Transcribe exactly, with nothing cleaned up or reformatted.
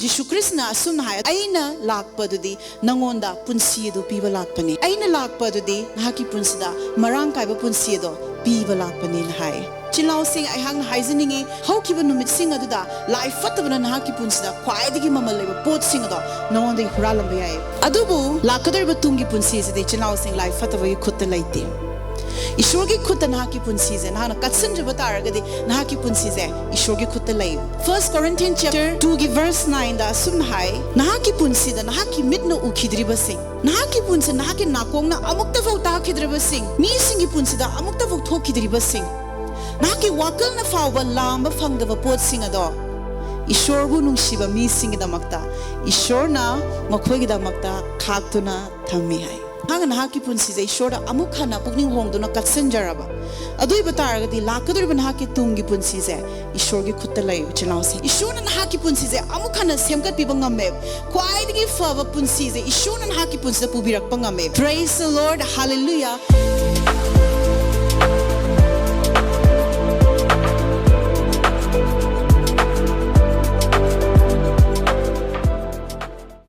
ꯖꯤꯁꯨ ꯈ꯭ꯔꯤꯁꯅ ꯑꯁꯨꯝꯅ ꯍꯥꯏ, "ꯑꯩꯅ ꯂꯥꯛꯄꯗꯨꯗꯤ ꯅꯉꯣꯟꯗ ꯄꯨꯟꯁꯤ ꯑꯗꯨ ꯄꯤꯕ ꯂꯥꯛꯄꯅꯤ꯫ ꯑꯩꯅ ꯂꯥꯛꯄꯗꯨꯗꯤ ꯅꯍꯥꯛꯀꯤ ꯄꯨꯟꯁꯤꯗ ꯃꯔꯥꯡ ꯀꯥꯏꯕ ꯄꯨꯟꯁꯤ ꯑꯗꯣ ꯄꯤꯕ ꯂꯥꯛꯄꯅꯤꯅ" ꯍꯥꯏ꯫ ꯏꯆꯤꯜ ꯏꯅꯥꯎꯁꯤꯡ, ꯑꯩꯍꯥꯛꯅ ꯍꯥꯏꯖꯅꯤꯡꯉꯤ, ꯍꯧꯈꯤꯕ ꯅꯨꯃꯤꯠꯁꯤꯡ ꯑꯗꯨꯗ ꯂꯥꯏ ꯐꯠꯇꯕꯅ ꯅꯍꯥꯛꯀꯤ ꯄꯨꯟꯁꯤꯗ ꯈ꯭ꯋꯥꯏꯗꯒꯤ ꯃꯃꯜ ꯂꯩꯕ ꯄꯣꯠꯁꯤꯡ ꯑꯗꯣ ꯅꯉꯣꯟꯗꯒꯤ ꯍꯨꯔꯥꯜꯂꯝꯕ ꯌꯥꯏ꯫ ꯑꯗꯨꯕꯨ ꯂꯥꯛꯀꯗꯧꯔꯤꯕ ꯇꯨꯡꯒꯤ ꯄꯨꯟꯁꯤꯁꯤꯗꯤ, ꯏꯆꯤꯜ ꯏꯅꯥꯎꯁꯤꯡ, ꯂꯥꯏ ꯐꯠꯇꯕꯒꯤ ꯈꯨꯠꯇ ꯂꯩꯇꯦ꯫ ꯏꯁꯣꯔꯒꯤ ꯈꯨꯠꯇ ꯅꯍꯥꯛꯀꯤ ꯄꯨꯟꯁꯤꯁꯦ ꯅꯍꯥꯛꯅ ꯀꯠꯁꯤꯟꯗ꯭ꯔꯕ ꯇꯥꯔꯒꯗꯤ, ꯅꯍꯥꯛꯀꯤ ꯄꯨꯟꯁꯤꯁꯦ ꯏꯁꯣꯔꯒꯤ ꯈꯨꯠꯇ ꯂꯩ꯫ First Corinthians chapter two ꯒꯤ verse nine ꯗ ꯑꯁꯨꯝꯅ ꯍꯥꯏ, "ꯅꯍꯥꯛꯀꯤ ꯄꯨꯟꯁꯤꯗ ꯅꯍꯥꯛꯀꯤ ꯃꯤꯠꯅ ꯎꯈꯤꯗ꯭ꯔꯤꯕꯁꯤꯡ, ꯅꯍꯥꯛꯀꯤ ꯄꯨꯟꯁꯤ ꯅꯍꯥꯛꯀꯤ ꯅꯥꯀꯣꯡꯅ ꯑꯃꯨꯛꯇꯐꯥꯎ ꯇꯥꯈꯤꯗ꯭ꯔꯤꯕꯁꯤꯡ, ꯃꯤꯁꯤꯡꯒꯤ ꯄꯨꯟꯁꯤꯗ ꯑꯃꯨꯛꯇꯐꯥꯎ ꯊꯣꯛꯈꯤꯗ꯭ꯔꯤꯕꯁꯤꯡ, ꯅꯍꯥꯛꯀꯤ ꯋꯥꯈꯜꯅ ꯐꯥꯎꯕ ꯂꯥꯝꯕ ꯐꯪꯗꯕ ꯄꯣꯠꯁꯤꯡ ꯑꯗꯣ ꯏꯁꯣꯔꯕꯨ ꯅꯨꯡꯁꯤꯕ ꯃꯤꯁꯤꯡꯒꯤꯗꯃꯛꯇ ꯏꯁꯣꯔꯅ ꯃꯈꯣꯏꯒꯤꯗꯃꯛꯇ ꯈꯥꯛꯇꯨꯅ ꯊꯝꯃꯤ" ꯍꯥꯏ꯫ ꯅꯍꯥꯛꯅ ꯅꯍꯥꯛꯀꯤ ꯄꯨꯟꯁꯤꯁꯦ ꯏꯁꯣꯔꯗ ꯑꯃꯨꯛ ꯍꯟꯅ ꯄꯨꯛꯅꯤꯡ ꯍꯣꯡꯗꯨꯅ ꯀꯠꯁꯤꯟꯖꯔꯕ, ꯑꯗꯨ ꯑꯣꯏꯕ ꯇꯥꯔꯒꯗꯤ ꯂꯥꯛꯀꯗꯧꯔꯤꯕ ꯅꯍꯥꯛꯀꯤ ꯇꯨꯡꯒꯤ ꯄꯨꯟꯁꯤꯁꯦ ꯏꯁꯣꯔꯒꯤ ꯈꯨꯠꯇ ꯂꯩ, ꯏꯆꯤꯜ ꯏꯅꯥꯎꯁꯤꯡ꯫ ꯏꯁꯣꯔꯅ ꯅꯍꯥꯛꯀꯤ ꯄꯨꯟꯁꯤꯁꯦ ꯑꯃꯨꯛ ꯍꯟꯅ ꯁꯦꯝꯒꯠꯄꯤꯕ ꯉꯝꯃꯦ꯫ ꯈ꯭ꯋꯥꯏꯗꯒꯤ ꯐꯕ ꯄꯨꯟꯁꯤꯁꯦ ꯏꯁꯣꯔꯅ ꯅꯍꯥꯛꯀꯤ ꯄꯨꯟꯁꯤꯗ ꯄꯨꯕꯤꯔꯛꯄ ꯉꯝꯃꯦ꯫ Praise the Lord, hallelujah.